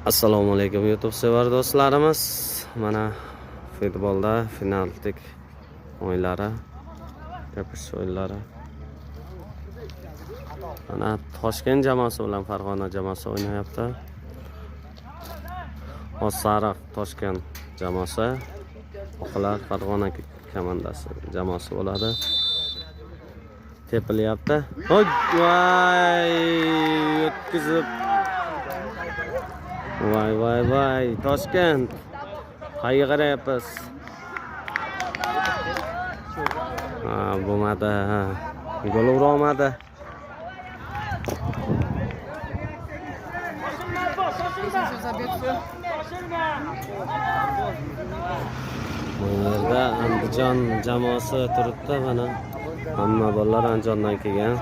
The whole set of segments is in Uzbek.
Assalomu alaykum, YouTube sevar do'stlarimiz. Mana futbolda finallik o'yinlari, tepish o'yinlari. Mana Toshkent jamoasi bilan Farg'ona jamoasi o'ynayapti. Oq Toshkent jamoasi, oqlar Farg'ona komandasi jamoasi bo'ladi. Tepilyapti. Voy, voy, o'tkazib. Voy, voy, voy, Toshkent. Qayerga qarayapmiz? Ha, bo'lmadi. Gol ura olmadi. Bu yerda Andijon jamoasi turibdi mana. Hamma bolalar Andijondan kelgan.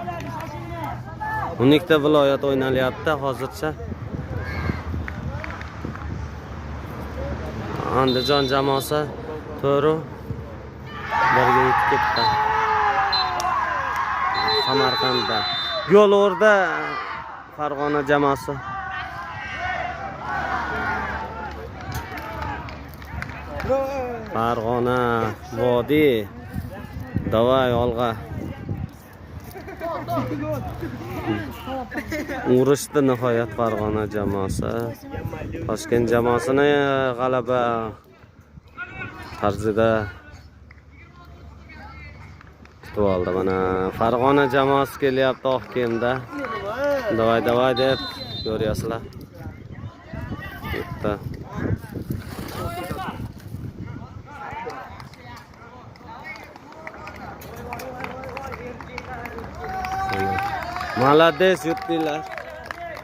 12 ta viloyat o'ynalyapti hozircha. Andijon jamoasi to'g'ri birga yetib ketdi. Samarqandda. Gol urdi Farg'ona jamoasi. Farg'ona Vodiy. Davay olg'a. Urishdi nihoyat Farg'ona jamoasi. Toshkent jamoasini g'alaba tarzida kutib oldi. Mana Farg'ona jamoasi kelyapti oq kiyimda. Davay davay deb ko'ryapsizlar. Bitta. Молодец, yutdinglar.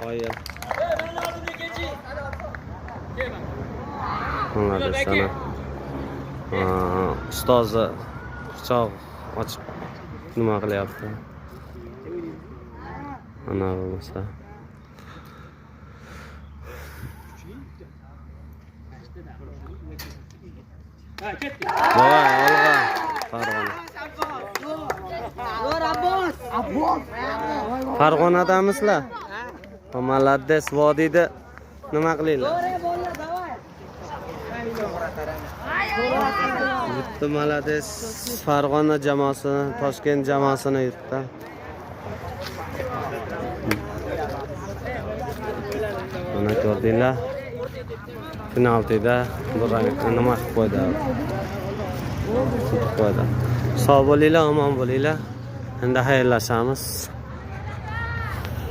Qoyil. Молодец, ana. Ustozi pichoq ochib nima qilyapti? Ana bo'lmasa. Davay, olg'a. Farg'ona. Farg'onadamisizlar? Молодец, vodiyda nima qilinglar? Yutdi молодец. Farg'ona jamoasini, Toshkent jamoasini yutdi. Mana ko'rdinglar. Penaltida bir nima qilib qo'ydi. Yutib qo'ydi. Sog' bo'linglar, omon bo'linglar. Endi xayrlashamiz.